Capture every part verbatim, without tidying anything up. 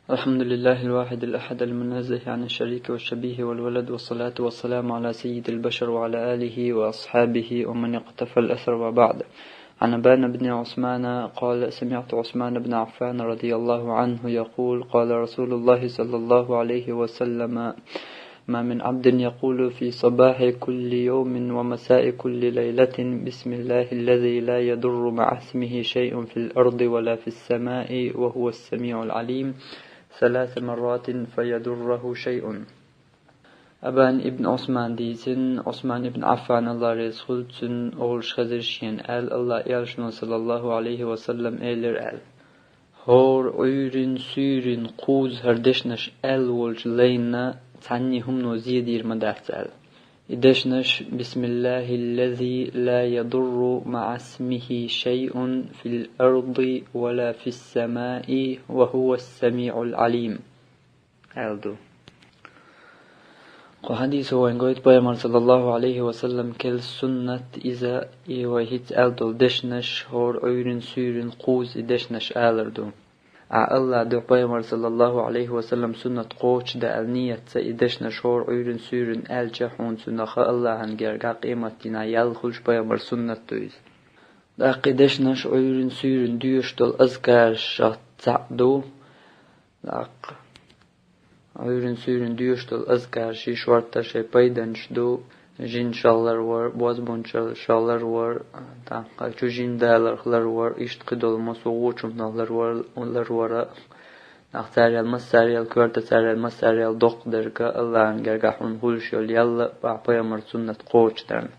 الحمد لله الواحد الأحد المنزه عن الشريك والشبيه والولد، والصلاة والسلام على سيد البشر وعلى آله وأصحابه ومن اقتفى الأثر وبعد. عن أبان بن عثمان قال: سمعت عثمان بن عفان رضي الله عنه يقول: قال رسول الله صلى الله عليه وسلم: ما من عبد يقول في صباح كل يوم ومساء كل ليلة: بسم الله الذي لا يضر مع اسمه شيء في الأرض ولا في السماء وهو السميع العليم، ثلاث مرات فيضره شيء. Абан ибн Ӏусман дийцина, Ӏусман ибн Ӏаффан, Аллах реза хуьлда цунна, олуш хезира шена аьлла, Аллах элчано, саллаллаху Ӏалайхи ва саллам, элира аьлла: «ХӀора Ӏуьйрин, суьйрин кхузза хӀара дешнаш аьлла волчу лайна цхьанний хӀумано зе дийр ма дац», аьлла. И дешнаш: «بسم الله الذي لا يضر مع اسمه شيء في الأرض ولا في السماء وهو السميع العليم», аьлла ду. Кху хьадисо вайна гойту пайхамар, саллаллаху Ӏалайхи ва саллам, керла суннат иза, и вай хӀинца аьлла долу дешнаш, хӀора Ӏуьйрин, суьйрин кхузза и дешнаш алар ду. Ахьа Аллах дуьхьа пайхамар, саллаллаху Ӏалайхи ва саллам, суннат кхочушдан аьлла ниятца и дешнаш хӀора Ӏуьйрин, суьйрин аьлча, хьуна цунах Аллахьан гергахь къематдийнахь ял хуьлуш пайхамар суннат ду иза. ТӀаккха и дешнаш Ӏуьйрин, суьйрин доьшуш долу азкарашах цхьаъ ду. ТӀаккха Ӏуьйрин, суьйрин доьшуш долу азкараш шортта шайн пайданаш ду: жин шаллар вар, бозбунчалла шаллар вар, тӀаккха чужин даларх лар вар, иштта кхидолу массо а вочунах лар вар, лар вара. Нах царел массарел коьрта, царел массарел доккха дерг Аллахьан гергахь хьуна хуьлуш йолу ялла а пайхамар суннат кхочушдарна.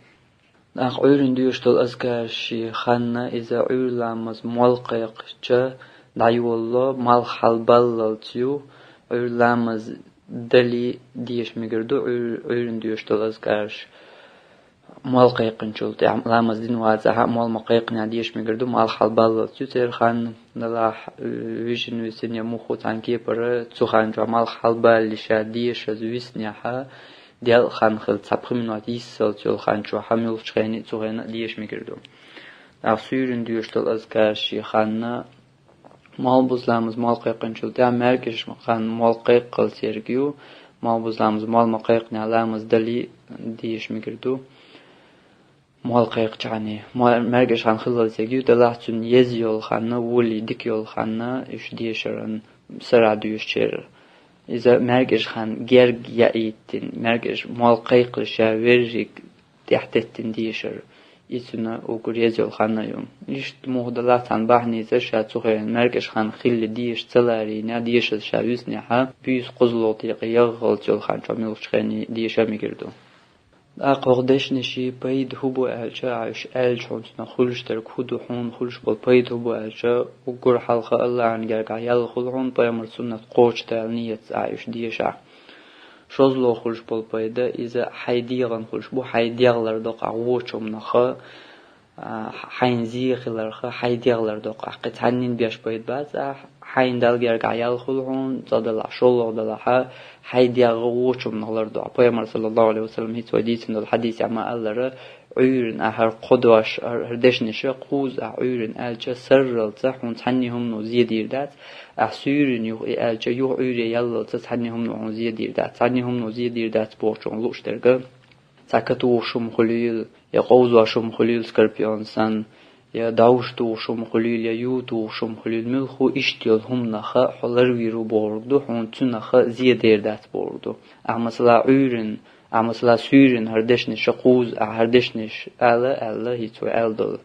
ТӀаккха Ӏуьйрин доьшуш долу азкараш шен ханна иза Ӏуьйра ламаз мол кхайкхича дӀайолало, малх хьалабаллалц ю, Ӏуьйра ламаз дали деша мегар ду Ӏуьйр-, Ӏуьйрин доьшуш долу азкараш. Мол кхайкхинчул тӀаьхьа, ламаз дина вацахь а, мол ма кхайкхинехь деша мегар ду, малх хьалабаллалц ю церан ханна, делахь, вижина висина я муха цхьана кепара цу ханна чохь малх хьалабаллиша дешаза виснехь, делкъа хан хилла цхьа пхи минот йиссалц йолу хан чохь а, муьлххачу хене а, цу хенахь а деша мегар ду. ТӀаккха суьйрина доьшуш долу азкараш шен ханна, малх буза ламаз мол кхайкхинчул тӀаьхьа маьркӀажа хан мол кхайкхалц ерг ю, малх буза ламаз мол ма кхайкхинехь ламаз дали деша мегар ду. Мол кхайкхича хьаний, мо-, маьркӀажа хан хиллалц ерг ю, делахь цуьнан еза йолу ханна, волий дика йолу ханна, уьш дешаран сарахь доьшучеран. Иза маьркӀажа хан герга яийтина, маьркӀажа мол кхайкхале ша верриг тӀаьхьатеттина дешар. И цуьнан уггар еза йолу хан а ю. Иштта муха делахь цхьана бахьаница ша цу хенахь маьркӀажа хан хилла деша ца ларийна, дешаза ша виснехь, буьйса кхозлагӀа тӀекъа ягӀалц йолу хан чохь муьлххачу хене деша мегар ду. ТӀаккха хӀокху дешнашийн пайда хӀун бу аьлча, ахьа уьш аьлча хьуна цунах хуьлуш дерг хӀун ду, хьуна хуьлуш болу пайда хӀун бу аьлча, уггар хьалха Аллахьан гергахь ял хуьлу хьуна пайхамар суннат кхочушдан аьлла ниятца ахьа уьш дешахь. ШозлагӀа хуьлуш болу пайда иза хьайн дегӀан хуьлуш бу, хьайн дегӀ лардоккху ахь вочу хӀуманах, а, хьайна зе хиларх хьайн дегӀ лардоккху ахь. Кхин цхьаннина беш пайда бац ахь, хьайна Далла гергахь ял хуьлу хьуна, цкъа делахь, шолгӀа делахь, хьайн дегӀ вочу хӀуманах лардо ахь. Пайхамар, саллаллаху Ӏалайхи ва саллам, хӀинца вай дийцина долу хьадисехь ма-аллара, Ӏуьйрина ахьа хӀара кхо дош, хӀара, хӀара дешнаш кхузза ахь Ӏуьйрина аьлча сарралца хьуна цхьанний хӀумано зе дийр дац, ахь суьйрина юха и аьлча юха Ӏуьйре яллалца цхьанний хӀумано хьуна зе дийр дац. Цхьанний хӀумано зе дийр дац бохучух лууш дерг цхьа катухуш хӀума хуьлийла, я къовзош хӀума хуьлийла, скорпион санна, я дӀовш тухуш хӀума хуьлийла, я ю тухуш хӀума хуьлийла, муьлхха иштта йолу хӀуманах хьо ларвийр ву бохург ду, хьуна цунах зе дер дац бохург ду. Ахьа масала Ӏуьйрина, ахьа масала суьйрина хӀара дешнаш кхузза, ахьа хӀара дешнаш ала аьлла, хӀинца вай аьлла долу.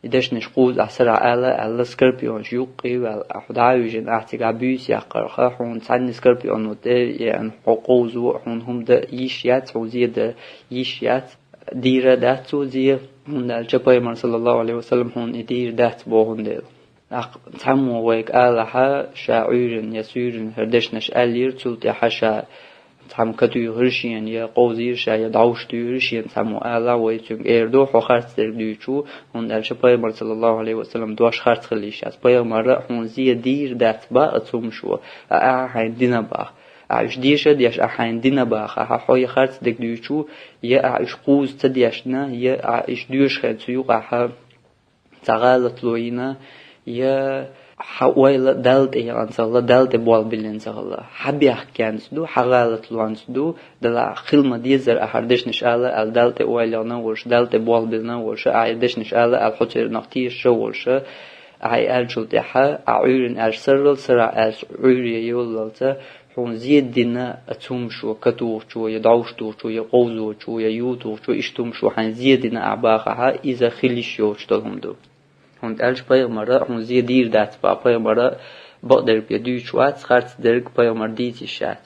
И дешнаш кхузза ахьа сарахь ала аьлла, скорпионаш юккъе а ваьлла, ахьа дӀа а вижина, ахьа цигахь буьйса яккхарх, хьуна цхьанний скорпионо тӀе а еана, хьо къовзаво а, хьуна хӀума дан йиш яц, хьуна зе дан йиш яц, дийр а дац цо зе, хӀунда аьлча пайхамар, саллаллаху Ӏалайхи ва саллам, хьуна и дийр дац бохун дела. ТӀаккха цхьаммо вайга алахь, ша Ӏуьйрина я суьйрина хӀара дешнаш аьллера, цул тӀаьхьа ша цхьамма катуьйхира шена, я къовзийра ша, я дӀовш туьйхира шена цхьаммо алахь, вай цуьнга эр ду, хьо харц дерг дуьйцуш ву, хӀунда аьлча пайхамар, саллаллаху Ӏалайхи ва саллам, дош харц хила йиш яц. Пайхамара хьуна зе дийр дац баха цу хӀуманаш, а ахьа хьайна дина баха. Ахьа уьш деша а деш, ахьа хьайна дина баха, ахьа хьо я харц дерг дуьйцуш ву, я ахьа уьш кхузза ца дешна, я ахьа уьш доьшучу хенахь цу юкъа ахьа цхьа гӀалат ло йина, я Хьа ойла Далла тӀе яханца хилла, Далла тӀе болх биллинца хилла. Хьа бехкенца ду, хьа гӀалатлонца ду, Дала хила ма дезара ахьар дешнаш ала аьлла, Далла тӀе ойла яхна волуш, Далла тӀе болх биллина волуш, ахьа дешнаш ала аьлла, хьо цернах тешаш волуш, ахьа аьллачул тӀаьхьа, ахьа Ӏуьйрина аьлча саррал, сарахь аьлча Ӏуьйре йоллалца, хьуна зе дина а цу хӀумашо, катухучо, я дӀовш тухучо, я къовзочо, я ю тухучо, иштта хӀумашо хьайна зе дина ахьа бахахьа, иза хила йиш йоцуш долу хӀума ду. ХӀунда аьлча пайхамара хьуна зе дийр дац баха, пайхамара бакъдерг бен дуьйцуш вац, харцдерг пайхамар дийца йиш яц.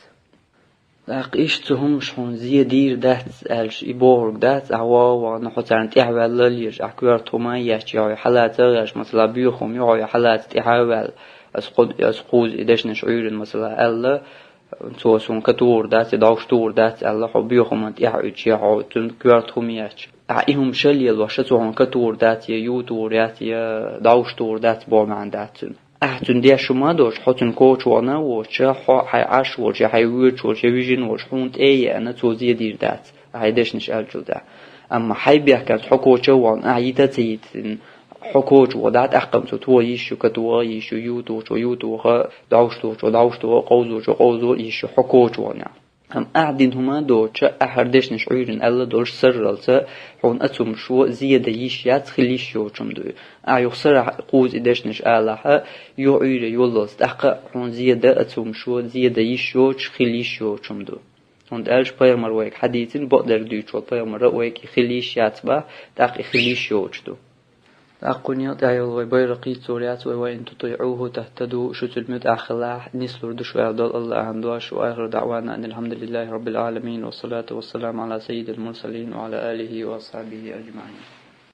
ТӀаккха иштта цу хӀумаш хьуна зе дийр дац аьлча, и бохург дац, ахьа вогӀу вахана хьо царна тӀаьхьаваьлла лелаш, ахьа коьрта хӀума а еча, я хьо хьалаца а гӀеш, масала, боьха хӀума ю, хьо хьалаца тӀаьхьа а ваьлла, ас кху-, ас кхуза и дешнаш Ӏуьйрина, масала, аьлла, цо суна катухур дац, я дӀовш тухур дац аьлла, хьо боьха хӀуманна тӀаьхьа а оьцуш, я хьо цунна коьрта хӀума еча. Ахьа и хӀума ша лелош, цо хьуна катухур дац, я ю тухур яц, я дӀовш тухур дац боху маьӀна дац цуьнан. Ахьа цуьнан деш хӀума а доцуш, хьо цуьнан коча вахана а воцуш, хьо хьайн Ӏаш волчу, я хьайн воьдуш волчу, я вижина волчу, хьуна тӀе а еана, цо зе дийр дац, ахьа и дешнаш аьллачул тӀаьхьа. Амма хьай бехкенца хьо коча а вахана, ахьа йита а ца йитина, хьо коча вахана, тӀаккха-м цо тоха йиш ю, катоха а йиш ю, ю тухучо ю тоха, дӀовш тухучо дӀовш тоха, къовзочо къовзо а йиш ю, хьо коча вахана. Амма ахьа дина хӀума а доцуш, ахьара дешнаш Ӏуьйрина аьлла долуш сарралца, хьуна а цу хӀумашо зе дан йиш яц, хила йиш йоцуш хӀума ду. Ахьа юха сарахь кхуза и дешнаш алахьа, юха Ӏуьйре йоллалц тӀаккха а хьуна зе дан а цу хӀумашо зе дан йиш йоцуш, хила йиш йоцуш хӀума ду. ХӀунда аьлча пайхамар вайга хьадийцина, бакъдерг дуьйцуш волу пайхамара вайга и хила йиш яц баха, тӀаккха и хила йиш йоцуш ду. ТӀаккха кхунна тӀехь йолу вай байракх йийцор яц вай: «Ва ин тутиӀуху тахтаду», шу цуьнан муьтӀахь хилахь, нислур ду шу аьлла долу АллахӀан дош. Ва ахиру даӀвана анил хьамдулиллахӀи раббил Ӏаламин, ва салату ва саламу Ӏала саййидил мурсалин ва Ӏала алихӀи ва асхьабихӀи ажмаӀин.